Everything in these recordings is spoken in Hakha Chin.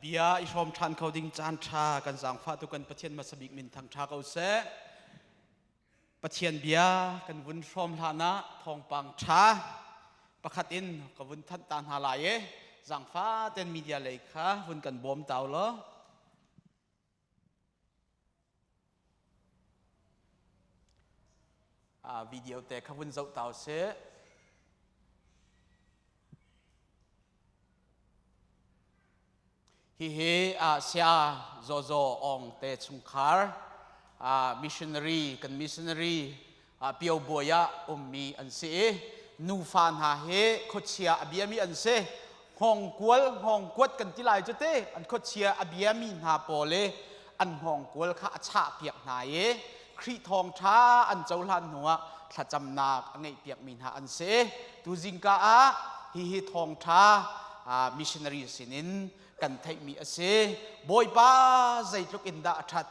Bia i hrawm ṭhan kho ding caan ṭha kan zaangfah tu kan Pathian hmasa bik min thang ṭha ko seh. Pathian bia kan vun hrawm hlan ah thawngpang ṭha pakhat in ka vun thanh ta hna lai i zaangfah ten media lei kha vun kan bawm tau law. Video te kha vun zoh tau sih. Hihi Saya Zaw Zaw Aung te chungkhar missionary kan missionary Pio Bawi ah ummi an si i nufa hna hi khuachia a biami an si. Hngawngkual hngawngkuat kan ti lai cu te an khuachia a biami hna pawl i an hngawngkual kha a chahpiak hna i Khrih thawngṭha an cohlan hnuah thlacamnak a ngeihpiakmi hna an si. Tu zingka ah hihi thawngṭha missionary sinin kan theihmi a si. Bawipa zeitluk in dah a ṭhat.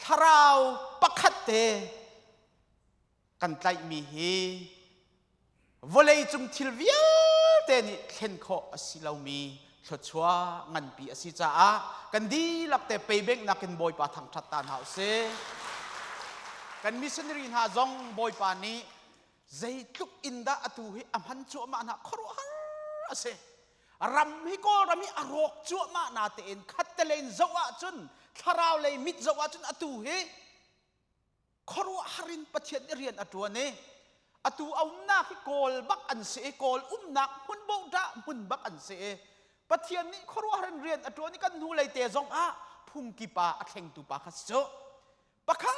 Thlarau pakhat te kan tlaihmi hi vawleicung thil vialte nih thlen khawh a si lomi thluachuah nganpi a si caah kan dihlak te peibenghnak in Bawipa thangṭhat ta hna usih. Kan missionary hna zong Bawipa nih zeitluk in dah atu hi a hman cuahmah hna khuaruahhar a si. Ram hi Kawlram hi a rawk cuahmah na tein khattelei in zoh ahcun thlarau lei mit zoh ahcun atu hi khuaruahhar in Pathian nih rian a ṭuan i atu a umnak hi Kawl bak an si i Kawl umnak hmun bohdah hmun bak an si i Pathian nih khuaruahhar in rian a ṭuan i kan hnulei te zong ah phungki pa a thlengtu pa kha si cu pakhat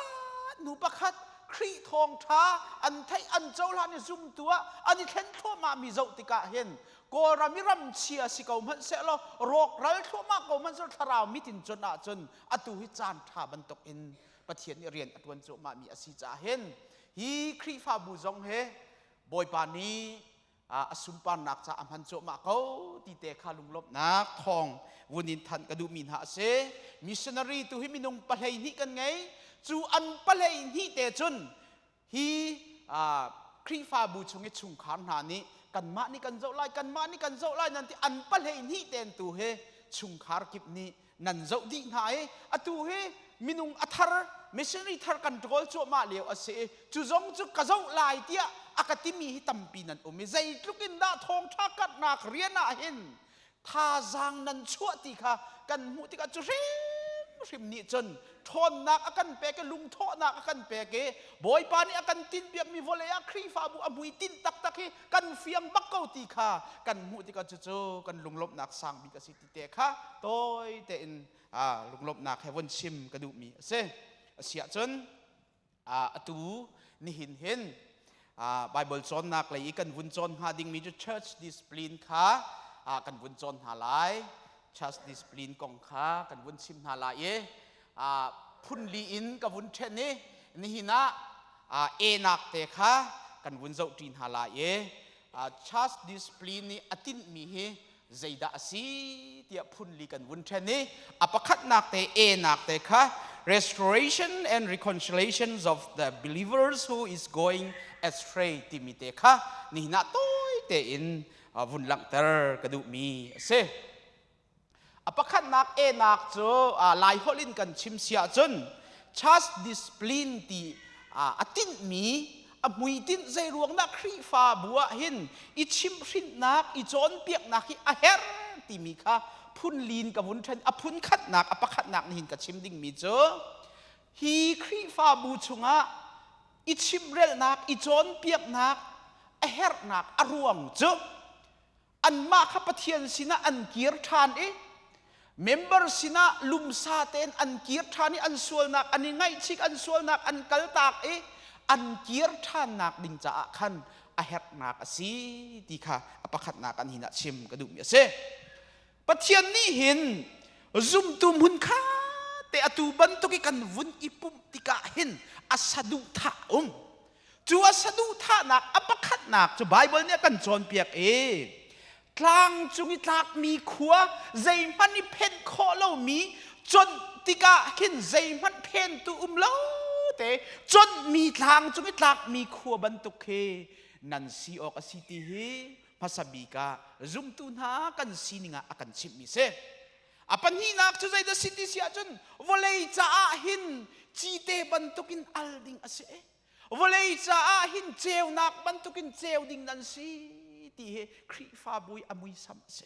hnu pakhat Khrih thawngṭha an theih an cohlan i zumtu ah an i thlen thluahmah mi zoh tikah hin Kawlram i ramchia si ko hmanh sehlaw rawkral thluahmah ko hmanh sehlaw thlarau mit in cuanh ahcun atu hi caan ṭha bantuk in Pathian nih rian a ṭuan cuahmahmi a si caah hin hi Khrihfabu zong hi Bawipa nih a sunparnak ca a hman cuahmah ko ti te kha lunglawmhnak thawng vun in thanh ka duhmi hna a si. Missionary tu hi minung 12 kan ngei. Cu an 12 te cun hi Khrihfabu chung i chungkhar hna nih kanmah nih kan zoh lai kanmah nih kan zoh lai nan ti an 12 ten tu hi chungkhar kip nih nan zoh dih hna i atu hi minung a thar missionary thar kan ṭawl cuahmah lio a si i cu zong cu ka zoh lai tiah a ka timi hi tampi nan um i zeitluk in dah thawngṭha karhnak rian ah hin thazaang nan chuah ti kha kan hmuh tikah cu hrimhrim nih cun ṭhawnnak a kan pek i lungthawhnak a kan pek i Bawipa nih a kan tinhpiakmi vawlei ah Khrihfabu a hmuitinh taktak hi kan fiang bak ko ti kha kan hmuh tikah cucu kan lunglawmhnak sang bik a si ti te kha tawi tein lunglawmhnak he von chim ka duhmi a si. A si ahcun atu nihin hin Bible cawnnak lei i kan vun cawn hnga dingmi cu church discipline kha kan vun cawn hna lai. Church discipline kong kha kan vun chim hna lai i phunli in ka vun ṭhen i nihin ah enak te kha kan vun zohṭi hna lai i church discipline nih a tinhmi hi zeidah a si tiah phunli kan vun ṭhen i a pakhatnak te enak te kha restoration and reconciliations of the believers who is going astray timi te kha nihin ah tawi tein vun langhter ka duhmi a si. A pakhatnak enak cu Laiholh in kan chim si ahcun church discipline ti a tinhmi a hmuitinh zeiruang dah Khrihfabu ah hin i chimhhrinhnak i cawnpiaknak hi a herh timi kha phunlin ka vun ṭhen a phunkhatnak a pakhatnak nihin ka chim dingmi cu hi Khrihfabu chungah i chimhrelhnak i cawnpiaknak a herhnak a ruang cu anmah kha Pathian sinah an kir ṭhan i member sinah lumsa tein an kir ṭhan i an sualnak an i ngaihchik an sualnak an kaltak i an kir ṭhannak ding caah khan a herhnak a si ti kha a pakhatnak an hin ah chim ka duhmi a si. Pathian nih hin zumtu hmun kha te atu bantuk i kan vun i pumh tikah hin a saduhthah um. Cu a saduhthahnak a pakhatnak cu Baibal nih a kan cawnpiak i tlang cung i tlakmi khua zeihmanh i phenh khawh lomi conh tikah khin zeihmanh phentu um lo te conhmi tlang cung i tlakmi khua bantuk khi nan si awk a si ti hi hmasa bik ah zumtu hna kan sining ah a kan chimhmi si. A pahnihnak cu zeidah si ti si ahcun vawlei caah hin cite bantukin al ding a si. Vawlei caah hin ceunak bantukin ceu ding nan si ti hi Khrihfabu i a muisam a si.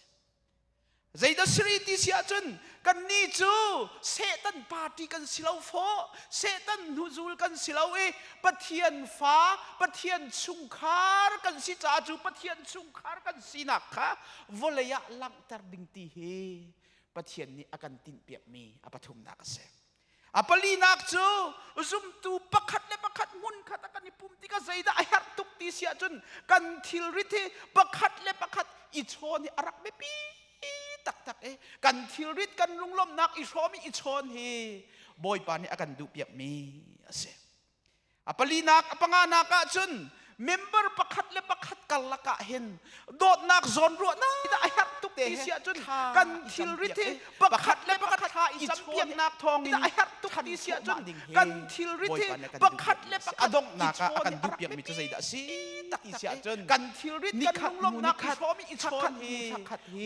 Zeidah siri ti si ahcun kannih cu Satan party kan si lo fawh, Satan hnuzul kan si lo i Pathian fa, Pathian chungkhar kan si caah cu Pathian chungkhar kan sinak kha vawlei ah langhter ding ti hi Pathian nih a kan tinhpiakmi a pathumnak a si. A palinak cu zumtu pakhat le pakhat hmunkhat a kan i pum tikah zeidah a herh tuk ti si ahcun kan thilrit hi pakhat le pakhat i chawn hi a rak biapi taktak i kan thilrit kan lunglawmhnak i hrawm i i chawn hi Bawipa nih a kan duhpiakmi a si. A palinak, a panganak ahcun member pakhat le pakhat karlak ah hin dawtnak zawnruahnak a herh tuk ti si ahcun kan thilrit hi pakhat le pakhat kha i campiaknak thawngin a herh tuk ti si ahcun kan thilrit hi pakhat le pakhat a donghnak ah a kan duhpiakmi cu zeidah a si tak ti si ahcun kan thilrit kan lunglawmhnak i hrawm i chawn hi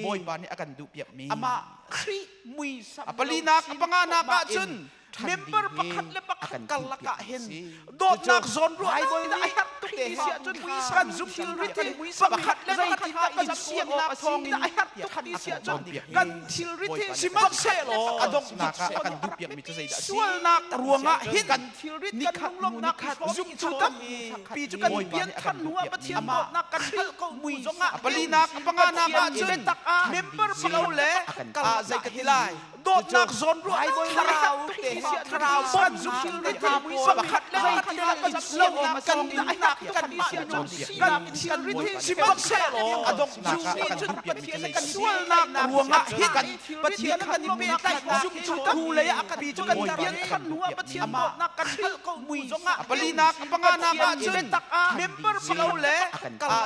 Bawipa nih a kan duhpiakmi amah Khrih muisam a palinak a panganak ahcun member pakhat le pakhat karlak ah hin dawtnak zawnruahnak a herh tuk ti si ahcun kan zum thilrit hi pakhat le pakhat kha i siamnak thawngin a herh tuk ti si ahcun kan thilrit hi sihmanhsehlaw a donghnak ah a kan duhpiakmi cu zeidah a si sualnak ruangah hin kan thilrit kan lunglawmhnak zumtu tampi cu kan pian than hnu ah Pathian dawtnak kan hngalh ko mui zongah a palinak a panganak ahcun member si lo le zei ka ti lai dawtnak zawnruahnak thlarau te thlarau kan zumthilrit pakhat le pakhat kan lonak kan nunnak kan kan thilrit hi sihmanhsehlaw a donghnak ah a kan duhpiakmi cu kan sualnak ruangah hin kan Pathian kan i pehtlaih zumtu thu lei ah kan cu kan pian than hnu ah Pathian dawtnak kan hngalh ko mui zongah a palinak a panganak ahcun member si lo le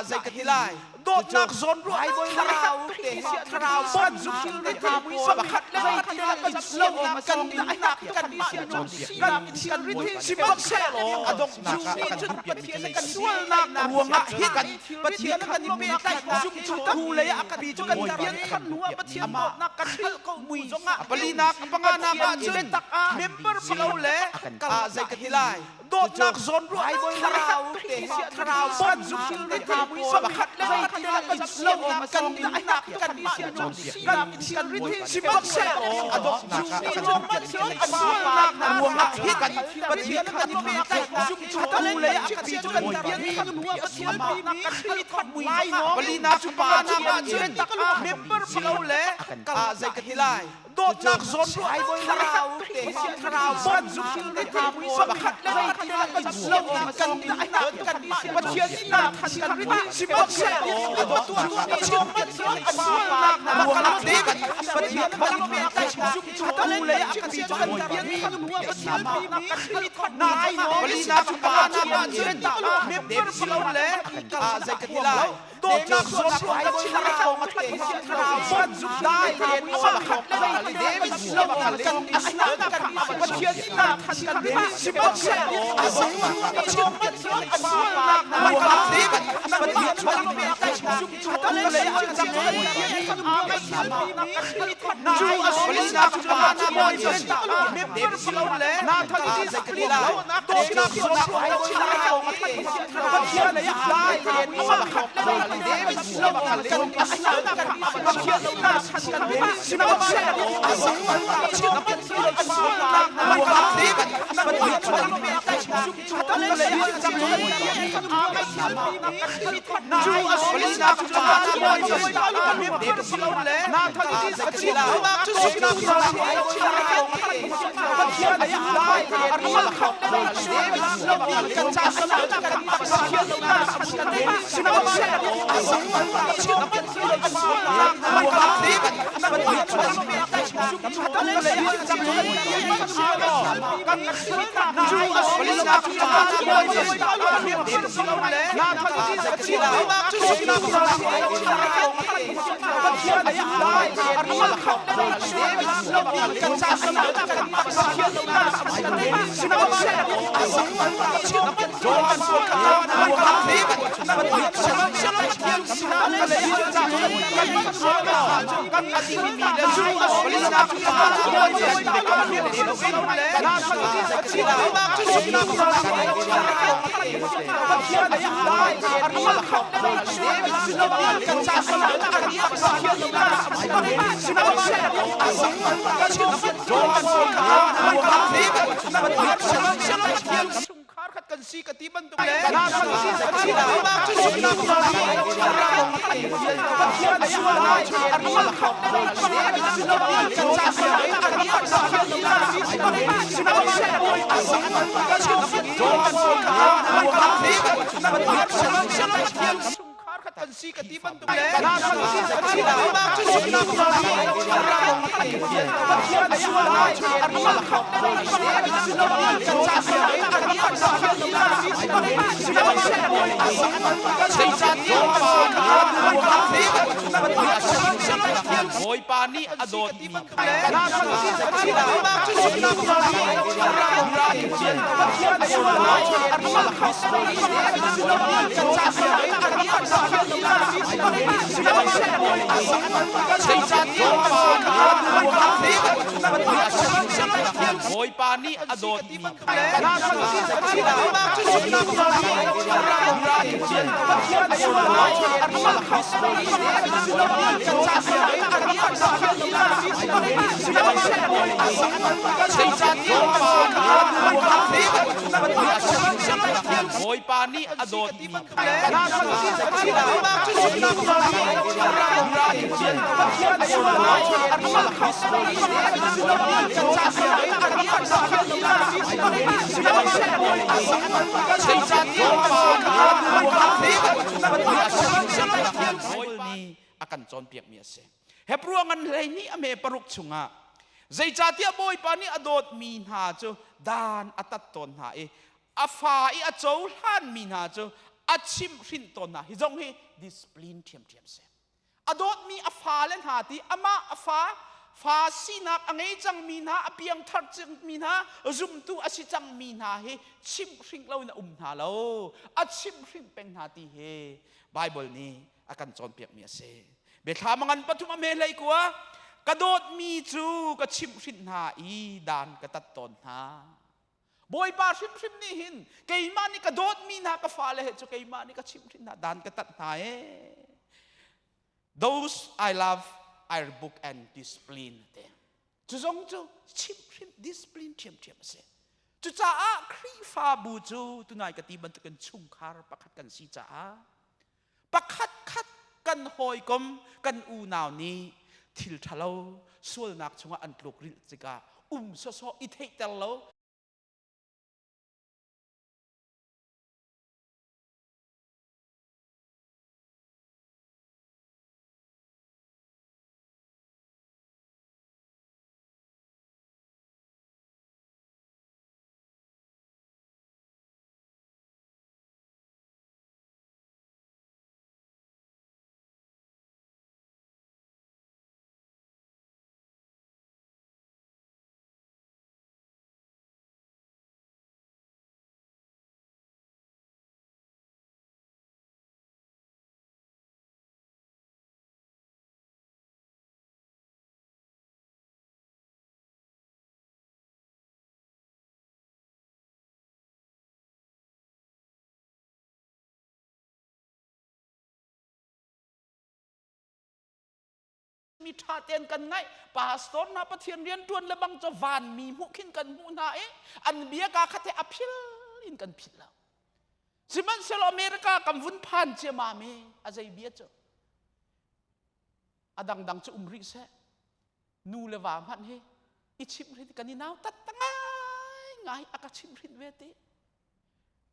zei ka ti lai dawtnak zawnruahnak thlarau te thlarau kan zumthilrit pakhat le pakhat kan lonak kan nunnak kan kan thilrit hi sihmanhsehlaw a donghnak ah a kan duhpiakmi cu kan sualnak ruangah hin kan Pathian kan i pehtlaih zumtu thu lei ah kan cu kan pian than hnu ah Pathian dawtnak kan hngalh ko mui zongah a palinak a panganak ahcun member si lo le zei ka ti lai dawtnak zawnruahnak thlarau te thlarau kan zumthilrit pakhat le pakhat kan lonak kan nunnak kan kan thilrit hi sihmanhsehlaw a donghnak ah a kan duhpiakmi cu sualnak ruangah hin kan Pathian kan i pehtlaih zumtu thu lei ah kan cu kan pian than hnu ah Pathian dawtnak kan hngalh palinak a panganak ahcun member si lo le zei ka ti lai dawtnak zawnruahnak thlarau te thlarau kan zumthilrit pakhat le pakhat kan lonak kan nunnak kan Pathian innak kan rit sihmanhsehlaw a donghnak ah a kan duhpiakmi cu sualnak ruangah Pathian kan pehtlaih zumtu lei ah kan cu kan pian than hnu ah Pathian dawtnak kan hngalh palinak a panganak ahcun member si lo le zei ka ti lai dawtnak zawnruahnak thlarau thlarau kan dai len pakhat le David kan Pathian innak kan sihmanhsehlaw sualnak ruangah Pathian kan pehtlaih zumtu lei ah cu a sualnak panganak ahcun member si lo le zei ka ti lai dawtnak zawnruahnak thlarau Pathian dai len pakhat le David kan Pathian innak kan sihmanhsehlaw sualnak ruangah Pathian kan pehtlaih zumtu lei ah cu a sualnak panganak ahcun member si lo le zei ka ti lai dawtnak Pathian dai pakhat le Chungkhar khat kan si ka ti bantuk le Chungkhar khat kan si ka ti bantuk le Bawipa nih a dawtmi Bawipa nih a dawtmi Bawipa nih a dawtmi Baibal nih a kan cawnpiakmi a si. Hebrew ngan 12 a hme paruk chungah zeicahtiah Bawipa nih a dawtmi hna cu dan a tat tawn hna i a fa i a cohlanmi hna cu a chimhhrinh tawn hna. Hi zong hi discipline ṭhiamṭhiam si. A dawtmi a fale hna ti amah a fa fa sinak a ngei cangmi hna a piangthar cangmi hna zumtu a si cangmi hna hi chimhhring loin a um hna lo a chimhhrin peng hna ti hi Bible nih a kan cawnpiakmi a si. Biathlam a ngan pathum a hme hlei kua ka dawtmi cu ka chimhhrinh hna i dan ka tat tawn hna. Bawipa hrimhrim nih hin keimah nih ka dawtmi hna ka fale he cu keimah nih ka chimhhrinh hna dan ka tat hna ee. Those I love I rebuke and discipline te. Cu zong cu chimhhrinh discipline ṭhiamṭhiam a si. Cucaah Khrihfabu cu tunai ka ti bantukin chungkhar pakhat kan si caah pakhat khat kan hawikom kan unau nih thil ṭhalo sualnak chungah an tluk rilh tikah um sawsawh i theihter lo Mi ṭha tein kan ngaih pastor hna Pathian rian ṭuan le bang cu vanmi hmuh khin kan hmuh hna i an bia ka khat he a phil in kan philh lo. Sihmanhsehlaw America kan vun phan ciamam i a zei bia cu a dangdang cu um rih seh nu le va hmanh hi i chimhhrin kan i nau tat ngai ngai a ka chimhhrin ve ti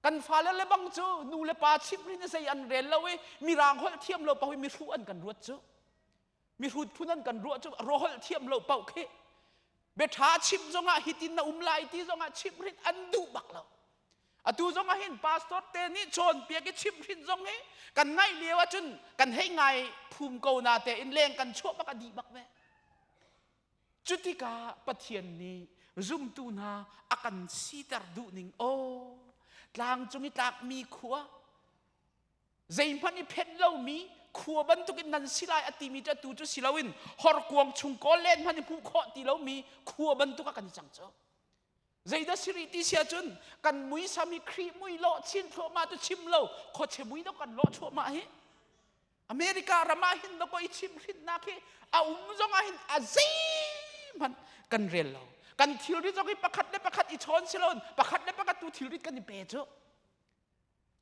Kan fale le bang cu nu le pa chimhrin zei an rel lo i mirang holh thiam lo paoh i mihruh an kan ruat cu. Mihrut phun an kan ruah cu rawholh thiam lo paoh khi. Biaṭha chim zongah hitin na um lai ti zongah chimhhrinh an duh bak lo. Atu zongah hin pastor te nih cawnpiak i chimhhrinh zong hi kan ngaih lio ahcun kan hei ngai phum ko na tein leng kan chuah bak a dih bak ve. Cutikah Pathian nih zumtu hna a kan siter duh ning aw tlangcung i tlakmi khua zeihmanh i phenh lomi khua bantukin nan si lai a timi cu atu cu si loin horkuang chung kawl len hmanh i hmuh khawh ti lomi khua bantuk ah kan i cang cu. Zeidah si rih ti si ahcun kan muisam hi Khrih mui lawh chin thluahmah cu chim lo khuachia mui dok kan lawh thluahmah hi. America ram ah hin dawkaw i chimhhrinhnak hi a um zong ah hin a zeihmanh kan rel lo. Kan thilri zong hi pakhat le pakhat i chawn si loin pakhat le pakhat tu thilrit kan i pe cu.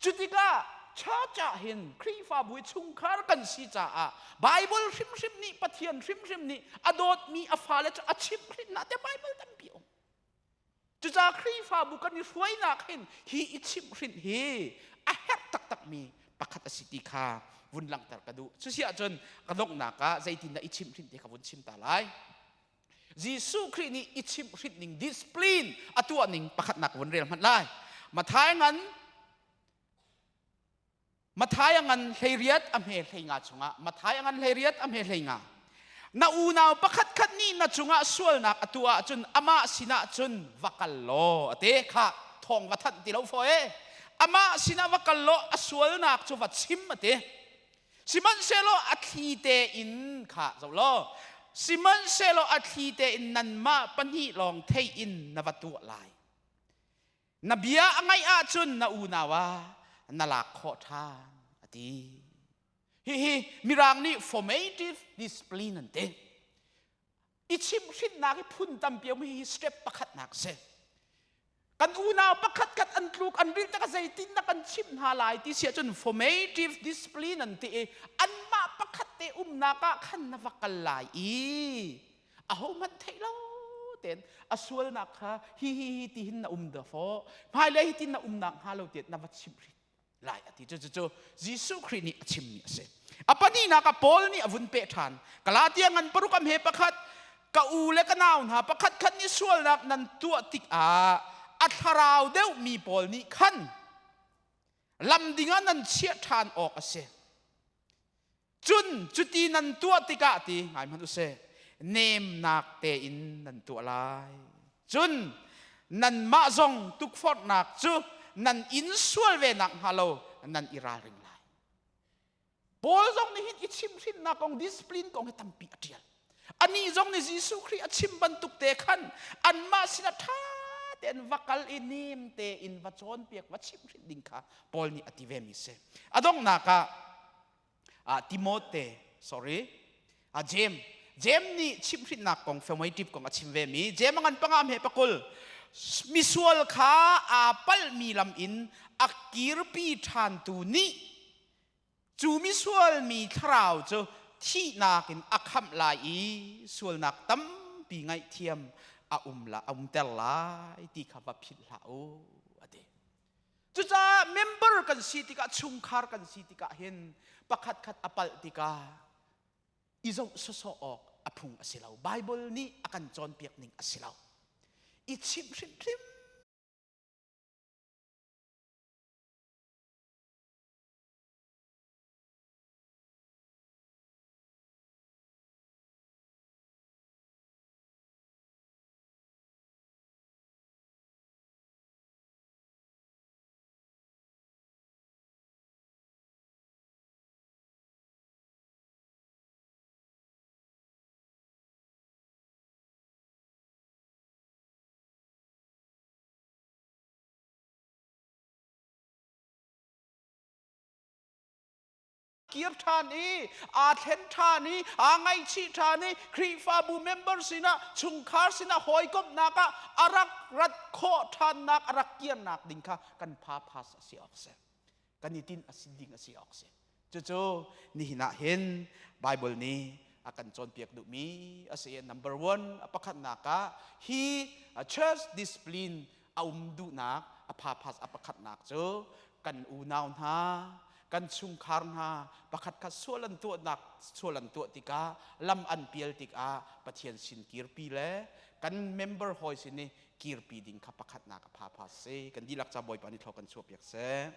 Cutikah church ah hin Khrihfabu i chungkhar kan si caah Bible hrimhrim nih Pathian hrimhrim nih a dawtmi a fale cu a chimhhrinhnak te Bible tampi um. Cucaah Khrihfabu kan i hruainak hin hi i chimhhrinh hi a herh taktakmi pakhat a si ti kha vun langhter ka duh. Cusi ahcun ka donghnak ah zeitindah i chimhhrinh ti kha vun chim ta lai. Jesuh Khrih nih i chimhhrinh ning discipline a tuah ning pakhatnak vun rel hmanh lai. Matthai ngan Matthai a ngan 18 a hme 15 chungah Matthai a ngan 18 a hme 15 Na unau pakhat khat nih na cungah sualnak a tuah ahcun amah sinah cun va kal law a te kha thawng va thanh ti lo faw e amah sinah va kal law a sualnak cu va chim a ti Sihmanhsehlaw a thli tein kha zoh law sihmanhsehlaw a thli tein nanmah pahnih lawng thei in na va tuah lai. Na bia a ngaih ahcun na unau ah na lak khawh ṭhan a ti. Hihi Mirang nih formative discipline an ti. I chimhhrinhnak hi phun tampi um hi step pakhatnak a si. Kan unau pakhat khat an tluk an rilh tak zeitin dah kan chimh hna lai ti si ahcun formative discipline an ti i anmah pakhat te umnak ah khan na va kal lai i ahohmanh theih lo tein a sualnak kha hi hi hi ti hin na um da faw hmailei hi tin na umnak hnga lo tiah na va chimh hrin lai a ti cu cu Jesuh Khrih nih a chimmi a si. A pahnihnak ah Paul nih a vun peh ṭhan. Galatia ngan paruk am he pakhat ka u le ka nau hna pakhat khat nih sualnak nan tuah tikah a thlarau deuhmi pawl nih khan lam dingah nan chiah ṭhan awk a si. Cun cuti nan tuah tikah ti ngai hmanh usih nemnak tein nan tuah lai. Cun nanmah zong tukforhnak cu nan in sual ve nak hnga lo nan i ralring lai. Paul zong nih hin i chimhhrinnak kong discipline kong hi tampi a ṭial. Anih zong nih Jesuh Khrih a chim bantuk te khan anmah sinah ṭha tein va kal i nem tein va cawnpiak va chimhhrinh ding kha Paul nih a ti ve mi si. A donghnak ah Timote sorry James James nih chimhhrinhnak kong formative kong a chim ve mi James a ngan panga hme pakul misual kha aa palhmi lam in a kirpi ṭhantu nih cu misual mi thlarau cu thihnak in a khamh lai i sualnak tampi ngaihthiam a um la a umter lai ti kha va philh hlah u a ti. Cucaah member kan si tikah chungkhar kan si tikah hin pakhat khat a palh tikah i zoh sawsawh awk a phung a si lo. Bible nih a kan cawnpiak ning a si lo. I chimh hrimhrim kir ṭhan i aa thlen ṭhan i aa ngaihchih ṭhan i Khrihfabu member sinah chungkhar sinah hawikomhnak ah a rak rat khawh ṭhannak a rak kirnak ding kha kan phaphas a si awk si kan i tinh a si ding a si awk si cucu nihin ah hin Bible nih a kan cawnpiak duhmi a si number one a pakhatnak ah hi church discipline a um duhnak a phaphas a pakhatnak cu kan unau hna. Kan chungkhar hna pakhatkhat sual an tuahnak sual an tuah tikah, lam an pial tikah Pathian sin kirpi le kan member hawi sin i kirpi ding kha pakhatnak a pha pha si. Kan dihlak ca Bawipa nih thlaw kan chuah piak seh.